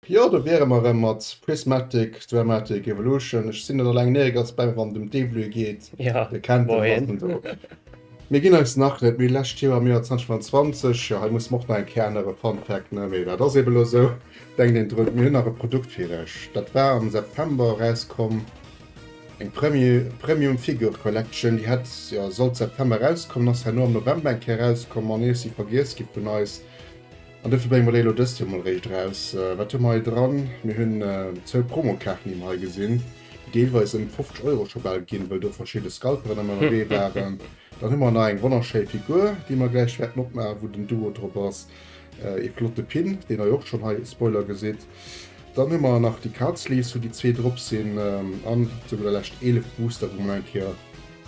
Jo, do wiere mer erëm mat Prismatic Dramatic Evolution. Ech sinn net alleng, den Eric ass bäi mir, wann et ëm d'Evlu geet. Ja, Dir kennt den moien. Batten do. Mir ginn eis nach net méi. Lescht Joer am Joer 2025, jo, hei musse mer och nach eng Kéier ännere, Fun Fact, ne, mee dat ass ebe lo esou. Denkt een drun, mir hunn nach e Produkt fir iech. Dat war am September erauskomm, eng Premium Figure Collection, déi hätt, jo, sollt September erauskommen, ass herno am November eng Kéier erauskomm an iech si vergiess gi vun eis. An dofir brénge mer déi elo dëst Joer mol eréischt eraus. Wat hu mer hei dran? Mir hunn zwou Promokaarten, déi mer hei gesinn, déi deelweis ëm 50 Euro scho bal ginn, wëll do verschidde Scalperen ënnerwee waren. Dann hu mer nach eng wonnerschéi Figur, déi mer gläich wäerten opmaachen, wou den Duo drop ass. Ee flotte Pin, deen der jo och schonn hei, Spoiler, gesitt. Dann hu mer nach déi Card Sleeves, wou déi zwee drop sinn. An zu gudder Lescht 11 Booster, wou mer nach eng Kéier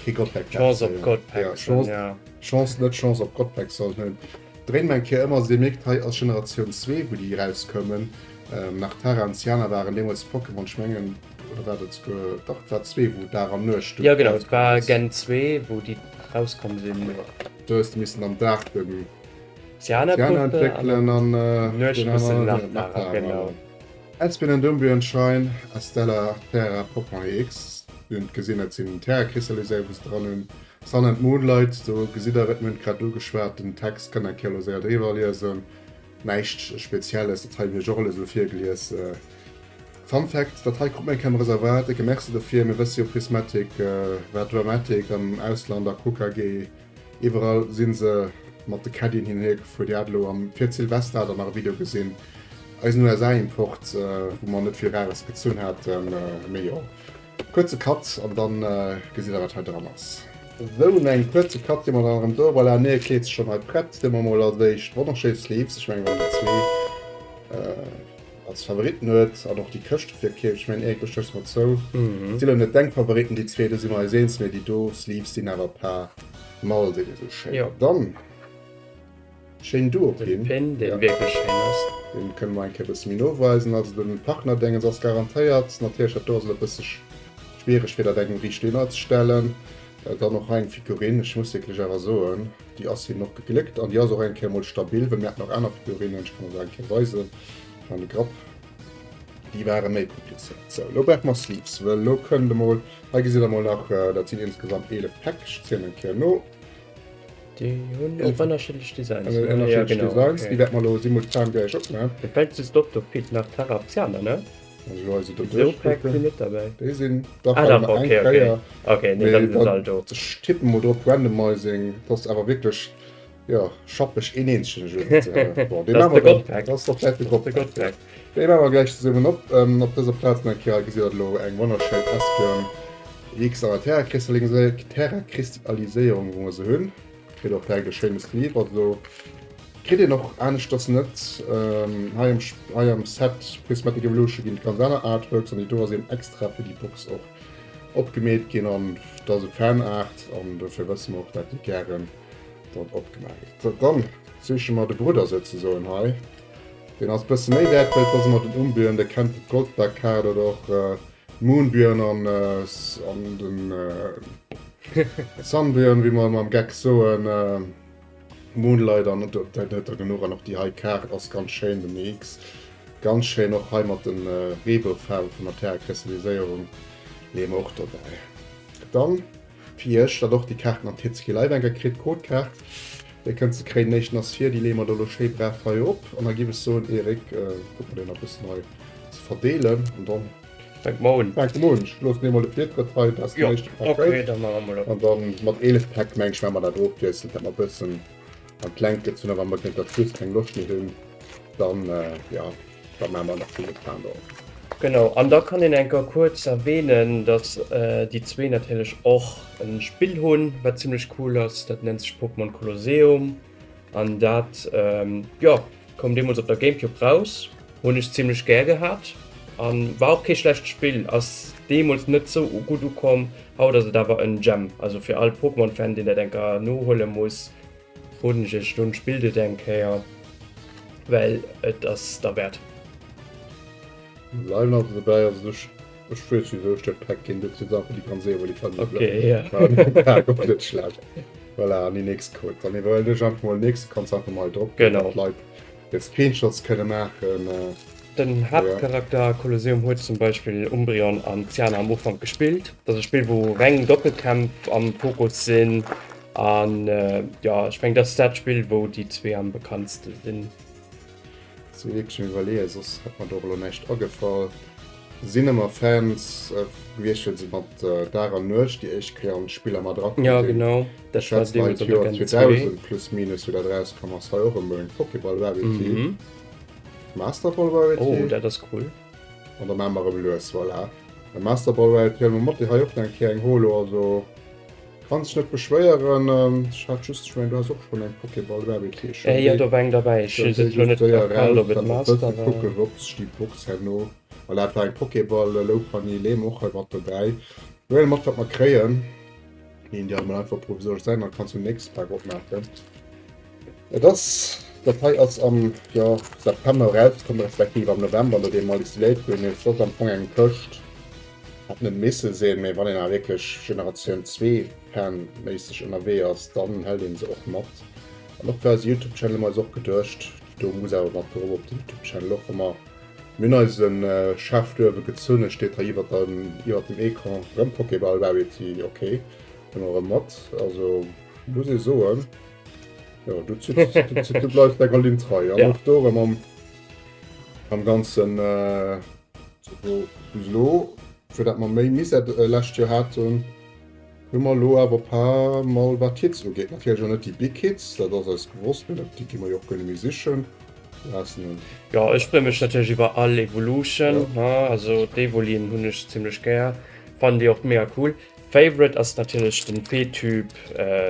kee Godpack Chance op Godpack hunn, jo. Chance, net Chance op Godpack sollen hunn. Dréin mer eng Kéier ëm, also dir mierkt hei ass Generatioun 2 wou déi erauskoumen, nach Tara an Cyana waren deemools Pokémon, ech mengen, oder war dat souguer, dach et war 2 wou Dag an Nuecht du Jo genau, et war Gen 2 wou déi erauskomm sinn. Do hues de missen am Dag den Cyana entwéckelen an Nuecht hues de den nach Tara, genau. Espen and Umbreon Shine, Astella, Terra, Pokémon EX, dir hunn et gesinn, dat sinn Terra-Kristalliséier wou se dran hunn. Sun and Moonlight, do gesitt der et, mir hunn et grad ugeschwat, den Text kënnt eng Kéier elo séier driwwer liesen, näischt Spezielles, dat hei hunn ech och alles elo virgelies. Fun Fact, dat hei krut mir eng Kéier am Reservoir, décke Merci dofir, mir wësse jo Prismatic war Dramatic am Ausland a KKG, iwwerall si se mat de Caddien hin an hier gefuer, Dir hat elo am fir d'Silvester hat der nach e Video gesinn, eisen USA-Import, wou mer net vill Rares gezunn haten, mee jo. Kuerze Cut an dann gesitt der wat hei dran ass. Sou, no engem kuerze Cut si mer dann erëm do. Voilà, nee, et kleet sech schonn hei prett. Sti mer mol als éischt wonnerschéi Sleeves. Ech mengen, wann een zwee als Favoritten huet an och déi Këscht dofir keeft, ech mengen, Eric, do stëchs mer zou. Si lo net deng Favoritten, déi zwee, do si mer eis eens, mee déi do Sleeves sinn awer pas mal, seet ee sou schéin. Dann. Schéin Duo-Pin. Den Pin, deen wierklech schéin ass. Deen kënne mer eng Kéier e bësse méi no weisen. Also den Partner-Dengens ass garantéiert. Natierlech, dat do ass elo e bësse schwiereg fir dat engem riicht dohinner ze stellen. Dann och hei eng Figurine, ech muss wierklech awer soen, déi ass hinnen och gegléckt an déi ass och eng Kéier mol stabil, well mir haten och aner Figurinen, ech kann der se eng Kéier weisen, ech man de Grapp, déi ware méi komplizéiert. Sou, elo brauche mer Sleeves, well elo kënnt emol, hei gesitt der mol nach, dat sinn insgesamt 11 Päck, ech zielen eng Kéier no. Déi hunn och ënnerschiddlech Designs. Ënnerschiddlech Designs, déi wäerte mer elo simultan gläich opmaachen. Mir fält just op, do feelt nach Terra Oceana, ne? Wann ech elo hei esou do Déi Päck sinn net derbäi. Déi sinn dach Ah dach, eng okay, okay. Kéier. Okay, nee, dann sinn se all do. Ech tippen mol drop, Randomizing, dat ass awer wierklech, jo, schappeg een eenzegen elo. Bon, dee Dat ass maache mer de dann. Godpack. Dat ass doch gläich de Dat ass de Godpack, Godpack. Déi maache mer gläich zesummen op. Op dëser Plaz nach eng Kéier, hei gesitt der elo eng wonnerschéin Espeon EX an der Terrakristalliséierung, wou mer se hunn. Kritt och direkt e schéine Sleeve, also kritt een och aneschters net. Hei am, hei am Set Prismatic Evolution ginn et ganz aner Artworks an déi do ass eben extra fir déi Box och opgemeet ginn an dat ass e Fanart an dofir wësse mer och, dat déi gären dort opgemaach gëtt. Dann siche mer de Brudder souzesoen hei. Deen ass bësse méi wäert, well et ass ëmmer den Umbjörn, der kennt d'Goldberg-Kaart oder och Moonbjörn an an den Sunbjörn, wéi mer ëmmer am Geck soen. Moonlight an dat huet der genuch. An och déi hei Kaart ass ganz schéin, den EX. Ganz schéin och hei mat de Reeboufaarwe vun der Terrakristalliséierung leeë mer och dobäi. Dann. Fir iech, datt och déi Kaarten an TCG Live eng Kéier kritt, d'Codekaart, déi kënnt ze kréien. Den éischten ass vir, déi leeë mer da lo schéi brav hei op. An da giff ech soen, Eric, kucke mer déi nach e bëssen hei ze verdeelen an dann. Fänke mer un. Fänke mer un. Ech loossen dir mol de Virtrëtt hei, dass den éischte Pak hues. Ok, da maache mer mol op. An dann mat 11 Päck, meng ech, maache mer dat ofwiesselnd, dat mer e bëssen an d'Längt gezunn a wa mer géint der Schluss keng Loscht méi hunn, dann, jo. Da maache mer nach simultan do. Genau, an da kann een enker kuerz erwähnen, dass déi zwee natierlech och e Spill hunn, wat zimmlech cool ass. Dat nennt sech Pokémon Colosseum an dat, jo, koum deemools op der Gamecube raus. Hunn ech zimmlech gär gehat an war och kee schlecht Spill. Ass deemools net sou gutt ukomm, haut ass et awer en Gem. Also fir all Pokémon-Fan, deen dat enker nohuele muss, Roden ech iech un, spillt et eng Kéier, well et ass derwäert. Bleiwen also dobäi, also ech ech weess wisou ech dat Pack ginn, dat sinn Saachen déi ganz éier wou déi fannen Okay, ja. Pack och net schlecht. Voilà, an déi nächst Code. Dann iwwerhuelen ech einfach mol den nächsten, kanns einfach mol hei drop ginn, Genau. datt d'Leit hir Screenshots kënne maachen. Den Haaptcharakter a Colosseum huet zum Beispill Umbreon an Xiana am Ufank gespillt. Dat ass e Spill wou reng Doppelkämpf am Fokus sinn an jo ech mengen dat ass dat Spill wou déi zwee am bekanntste sinn. Si wierklech um iwwerleeën, soss hätt mer do och elo näischt agefall. Sinn ëmmer Fans gewiescht, well se mat Dag an Nuecht déi éischt Kéier an d'Spiller mat erakomm Ja sinn. genau, dat war Schwätzen hei deemools an der d'Joer Gen 2. 2000 plus minus, wou dat erauskomm ass. Hei och ëm eng Pokéball Rarity. Mhm. Master Ball Rarity. Oh, dat ass cool. An da maache mer erëm lues, voilà. E Master Ball Rarity huele mer mat. Déi hei och nach eng Kéier eng Holo, also kann sech net beschwéieren. Ech hat just, ech mengen du has och schonn eng Pokéball Rarity. Ech hunn Eh jo, déi do war eng derbäi. Ech déi weess et elo just net séier erkannt, eraus, ob et dat mer Master bësse war. kucken, ob sech déi Box herno, voilà, et war eng Pokéball Lopunny, leeë mer och hei mat dobäi. Mir huele mat wat mer kréien. Leeën déi alt mol einfach provisoresch säin, dann kanns du den nächste Pak opmaachen. Et ass, dat hei ass am, jo, September erauskomm, respektiv am November, nodeem alles delayed ginn ass. Et ass am Fong eng Këscht, hätt net misse sinn, mee wann een awer wierklech Generatioun 2 Fan méisseg ënnerwee ass, dann hëlt een se och mat. An och fir eise Youtube Channel hu mer eis och geduecht, do muss awer mat drop op de Youtube Channel och ëmmer. Mir hunn eise Chef do uewe gezunn, e steet hei iwwert dem, iwwert dem Ecran, erëm Pokéball Rarity, ok, hu mer erëm mat, also muss ee soen. Jo, du zitt, du zitt, du bleifs denger Linn trei. An Ja. och do erëm am, am ganzen, äh, so, bis elo, fir dat mer méi Misär äh, lescht Joer haten, hu mer elo awer e paar Mol, wat d'Hits ugeet, natierlech och net déi big Hits, dat ass eis gewosst, mee dat, déi gi mer jo och guer net méi sichen. Du has en. Jo, ech freeë mech natierlech iwwer all Evolution, Ja. ne, also d'Evolien hunn ech zimmlech gär, fannen déi och mega cool. Favorite ass natierlech den Fee-Typ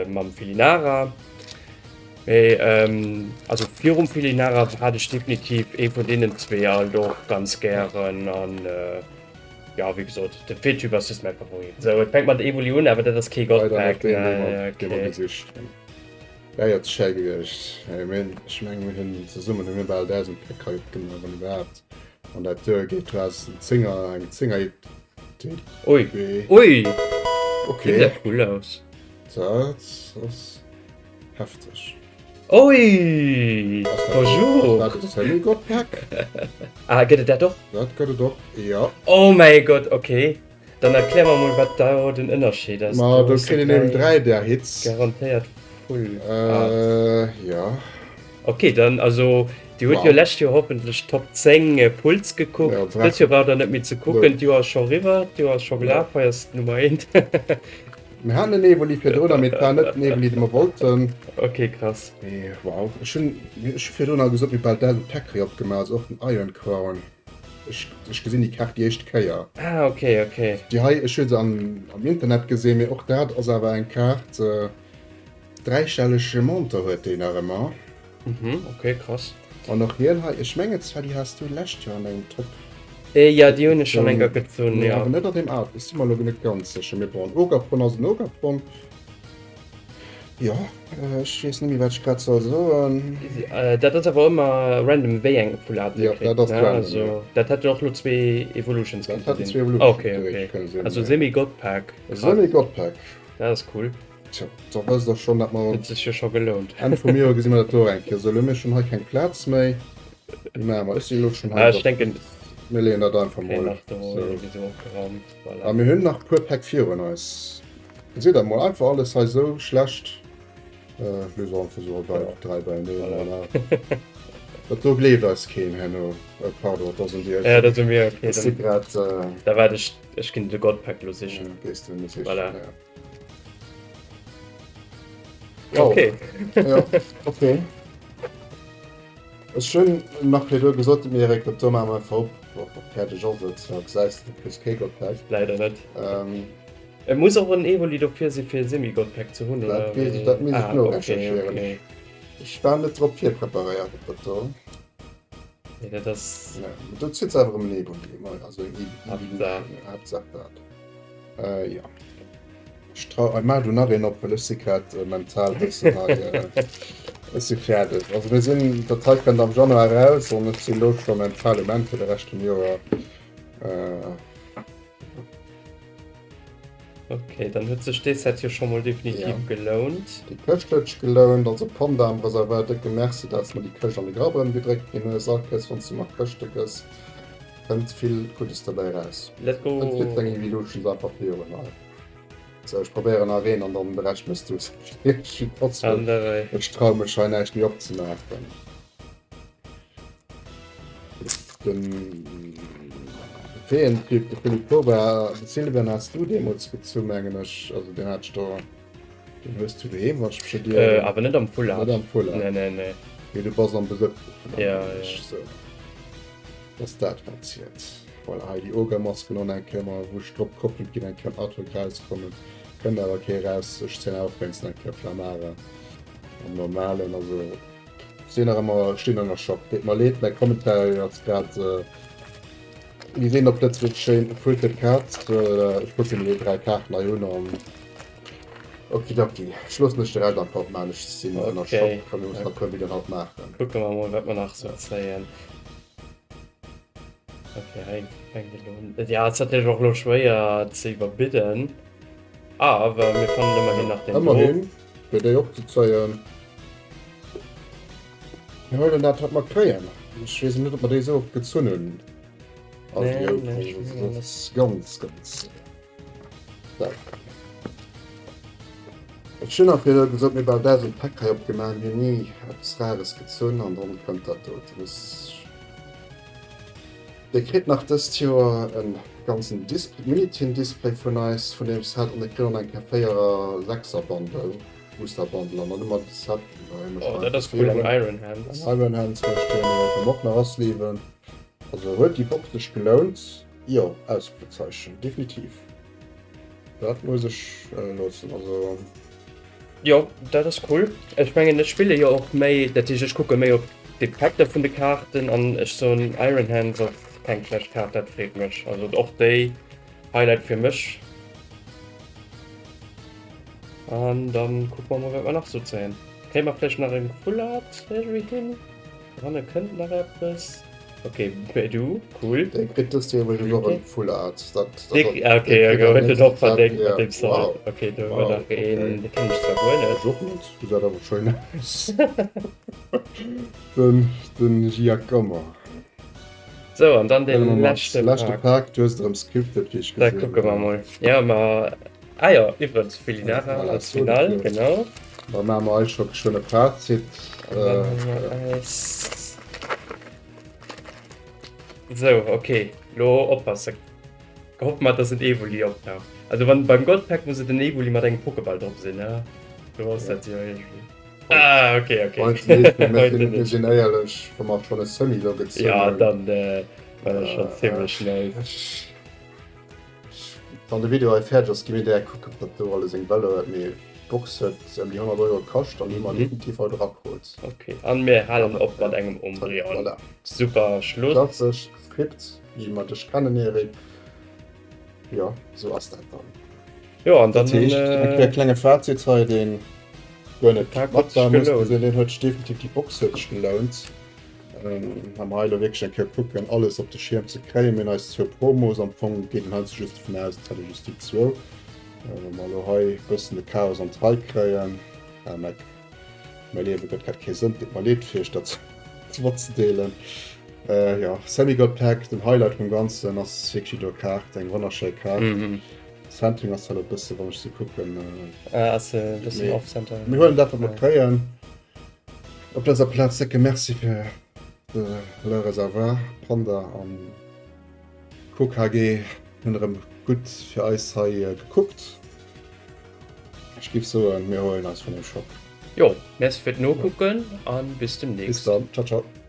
mam Felinara. Mee also virum Felinara hat ech definitiv ee vun deenen zwee alt och ganz gären an jo wéi gesot de Fee-Typ ass just mäi Favorit. Sou et fänkt mat Evoli un, awer dat ass kee Leider net God-Pack, deen, dee mer, dee mer okay. gesicht hunn. Ja, jo, schéi gewiescht. Ech menge mir hunn zesummen hu mir bal 1.000 Päck hei opgemaach, wann iwwerhaapt. Wann dat duergeet, du has en Zénger, eng Zénger. Ui. Ui. Okay. Sieht ja cool aus. Dat ass hefteg. Ui. Bonjour. Dat ass Semi God Pack. Ah, gëtt et dat och? Dat gëtt et och, ja. Oh mäi Gott, okay. Dann erklär mer mol, wat do den Ënnerscheed ass. Ma do kritt een eben 3 där Hits. Garantéiert full art. Äh, ja. Ok, dann also Dir hutt jo lescht Joer hoffentlech d'Top 10 Puls gekuckt. Dëst Joer braucht der net méi ze kucken, d'Joer ass scho riwwer, d'Joer ass scho gelaf, hei ass d'Nummer 1. Mir haten en Evoli virdrun, mee et war net den Evoli, dee mer wollten. Ok, krass. Mee wow, ech hunn ech hu virdrun nach gesot, mir hu bal 1.000 Päck hei opgemaach, also och den Iron Crown. Ech ech gesinn déi Kaart déi éischt Kéier. Ah, ok, ok. Déi hei, ech hu se am am Internet gesinn, mee och dat ass awer eng Kaart, dräistellege Montant huet déi nach ëmmer. Mhm, okay, krass. An och hien hei, ech mengen zwar déi has du lescht Joer an dengem Top. Eh ja, déi hunn ech schonn eng Kéier gezunn, Mee ja. awer net an deem Art, ech si mer elo net ganz sécher. Mee bon, en Ogerpon ass en Ogerpon. Jo, ech weess net méi wat ech grad soll soen. Dat ass awer ëmmer random wéi eng Full Art se Jo, kritt, dat ass ne? random, Also jo. dat hätten och elo zwee Evolutions Dat kënnte hätten sinn. zwee Evolutions Okay, theoretesch okay. kënne sinn, Also jo. Semi-God-Pack, E krass. Semi-God-Pack. Dat ass cool. Tjo, da wësst der schonn, dat mer. Huet sech jo scho gelount. Enn vum Joer gesi mer dat do eng Kéier. Sou, elo hu mir schonn hei keng Plaz méi. Wéi maache mer? Ech sinn elo schonn hei. Ah, ech denken. Mir leeën dat einfach Kréien mol. nach do Sou. iergendwéi opgeraumt. Voilà. A mir hunn nach e puer Päck virun eis. Gesitt der mol, einfach alles hei sou schlecht. Äh, elo se einfach sou bei Ja. 3 beieneen. Voilà. Voilà. Dat do gleeft eis keen herno. Äh, pardon, dat ass un dir. Ja, dat ass un mir, okay. Ech si Dann, grad. Äh, da waart ech, ech ginn de God-Pack elo sichen. Gees du en sichen, Voilà. ja. Wow. Okay. Ja, okay. Ech hunn nach virdru gesot, dem Erik, dat do maache mer einfach op, op fäerdeg ass et. Ja, gesäis de, du kriss kee God-Pack. Leider net. Ähm, Et muss och en Evoli dofir si fir e Semi-God-Pack ze hunn, oder? Dat weess ech, dat misst ech Ah, okay, norecherchéieren. okay. Ech war net drop virpreparéiert op dat do. Nee, dat ass. Ja, do zitt awer erëm en Evoli, also en Haaptsaach. Haaptsaach dat. Äh, ja. Ech trau, äh, maach du nach een op, well ech si grad äh, mental bëssen hei, äh, ech si fäerdeg. Also mir sinn, dat hei kënnt am Januar eraus an ech sinn elo scho mental um Enn fir de Rescht vum Joer. Äh. Ok, dann huet sech dee Set jo scho mol definitiv Ja. gelount. Déi Këscht huet sech gelount, also Panda am Reservoir, décke Merci, dat s mer déi Këscht an de Grapp erëm gedréckt ginn hues. All Kéiers wann s du mer Këschte gëss, kënnt vill Guddes derbäi eraus. Let's go! Entwéckelt eng Evolutions einfach virun hei. Sou, ech probéieren nach een an dann de Rescht mëss du. An der Rei. Ech trau mech hei näischt méi opzemaachen. Den Feentyp, de Philipp Koba, de Sylvian has du deemools gezu mengen ech, also den hat ech do, den hues du doheem, wann ech mech net Äh, ieren. awer net am Full Net Art. am Full Art. Nee, nee, nee. Mee du bass am Besëtz dovun, Ja, mengen ja. ech, sou dass dat wat zielt. Voilà, hei déi Ogermasken och nach eng Kéier mol, wou ech drop koppelt ginn, eng Kéier am Artwork rauskommen. Kënnt awer kee raus, ech zéien awer och wéinst eng Kéier Flamara am normalen, also. Sinn nach ëmmer, stinn ënner Schock. Deet mer leed, mäi Kommentar ass grad Mir sinn op Lëtzebuerg schéin Full Kaart. Ech kucken mir déi 3 Kaarten hei un an Okidoki. Ech loossen dech de Rescht am Pop maachen, ech sinn ënner Okay. Schock. Komm mir mussen nach e puer Videoen haut maachen. Kucke mer mol wat mer nach sou zéien. Okay, hei fänkt et elo un. Ja, et ass natierlech och elo schwéier ze iwwerbidden, awer mir fannen ëmmerhin nach deen do. Ëmmerhin. Fir déi opzezéien. Mir huelen dat, wat mer kréien. Ech weess net, ob mer déi esou oft gezunn hunn. Also, Nee, jo, nee, ech also, mengen dat ass ganz, ganz selten. Ech hunn nach virdu gesot, mir bal 1.000 Päck hei opgemaach, mir hunn ni eppes Rares gezunn an dann kënnt dat do. Dat ass. Dir kritt nach dëst Joer en ganzen Display, Mini-Tin Display vun eis vun deem Set an dir kritt och nach eng Kéier 4er 6er Bundle, Booster Bundle an dann hu mer de Set Oh dat ass cool, eng Iron Hands. Eng Iron Hands mécht hien, déi wäerte mer och nach asleeven. Also huet déi Box sech gelount? Jo, Ausrufezeichen, definitiv. Dat muss ech loossen, also. Jo, dat ass cool. Ech mengen ech spille jo och méi, dat heescht ech kucke méi op d'Effekter vun de Kaarten an ech soen Iron Hands ass keng schlecht Kaart, dat freet mech. Also och déi Highlight fir mech. An dann kucke mer mol wat mer nach sou zéien. Kréie mer vläicht nach eng Full Art iergendwéi hin? Hanne kënnt nach eppes. Ok, Bedu, cool. Dee kritt dëst Joer iwwregens och en Full Art. Dat, dat, Dee, ok, ok, huet en och verdéngt mat deem Song. Wow. Ok, do hu mer nach okay. een, dee kennen ech zwar guer net. Ech och net, gesäit awer schéin aus. Den, den Giacomo. Sou, an dann dee leschte Pak. Leschte Pak, du hues et erëm scripted, wéi ech Da gesinn hunn. kucke mer mol. Ja, ma, ah jo, iwwregens, Felinara als Finall, genau. Da maache mer eis scho geschwënn e Fazit. An dann hu mer eis. Sou, ok, lo oppassen. Hoffe mer, dass en Evoli optaucht. Also wann beim Gold Pack muss et en Evoli mat engem Pokéball drop sinn, ne? Do ass dat jo iergendwéi. Ah, ok, ok. Heute net, mir Heute sinn, mir net. sinn éierlech, wa mer schonn e Semi lo gezunn Ja, hunn. dann äh, war dat schon ziemlech nice. Wann de Video hei fäerdeg ass, gi mir direkt kucken, ob dat do alles seng Valeur huet. Mee d'Box huet ëm déi 100 Euro kascht an déi hu mer definitiv haut erakrut. Ok, an mir halen op mat engem Umbreon. Voilà. Super Schluss. Klassesch Skript, wéi mer dech kennen, Eric. Jo, esou ass dat dann. Jo, an dann. Dat heescht, eng Kéier klenge Fazit hei, deen guer net Pak huet mat war, sech muss gelount. gesinn, deen huet sech definitiv, déi Box huet sech gelount. Wa mer hei elo wierklech eng Kéier kucken, alles op de Schierm ze kréien, mir hunn eis zwou Promos, am Fong geet een heiansdo just dovun aus, et hätt ee just déi zwou. Wa mer elo hei e bëssen de Chaos an d'Rei kréien, ah mec, mäi Liewe gëtt grad kee Sënn, deet mer leed fir iech dat matzedeelen. Jo, Semigod Pack, den Highlight vum Ganzen ass wierklech déi do Kaart, eng wonnerschéi Kaart. Centering ass halt e bësse, wann ech se kucken, Ass e bëssen off-center. Mir huelen dat, wat mer kréien. Op dëser Plaz décke Merci fir de Le Reservoir, Panda an KKG hunn erëm gutt fir eis hei gekuckt. Ech giff soen, mir huelen eis vun dem Shop. Jo, Merci fir d'Nokucken an bis demnächst. Bis dann, ciao ciao.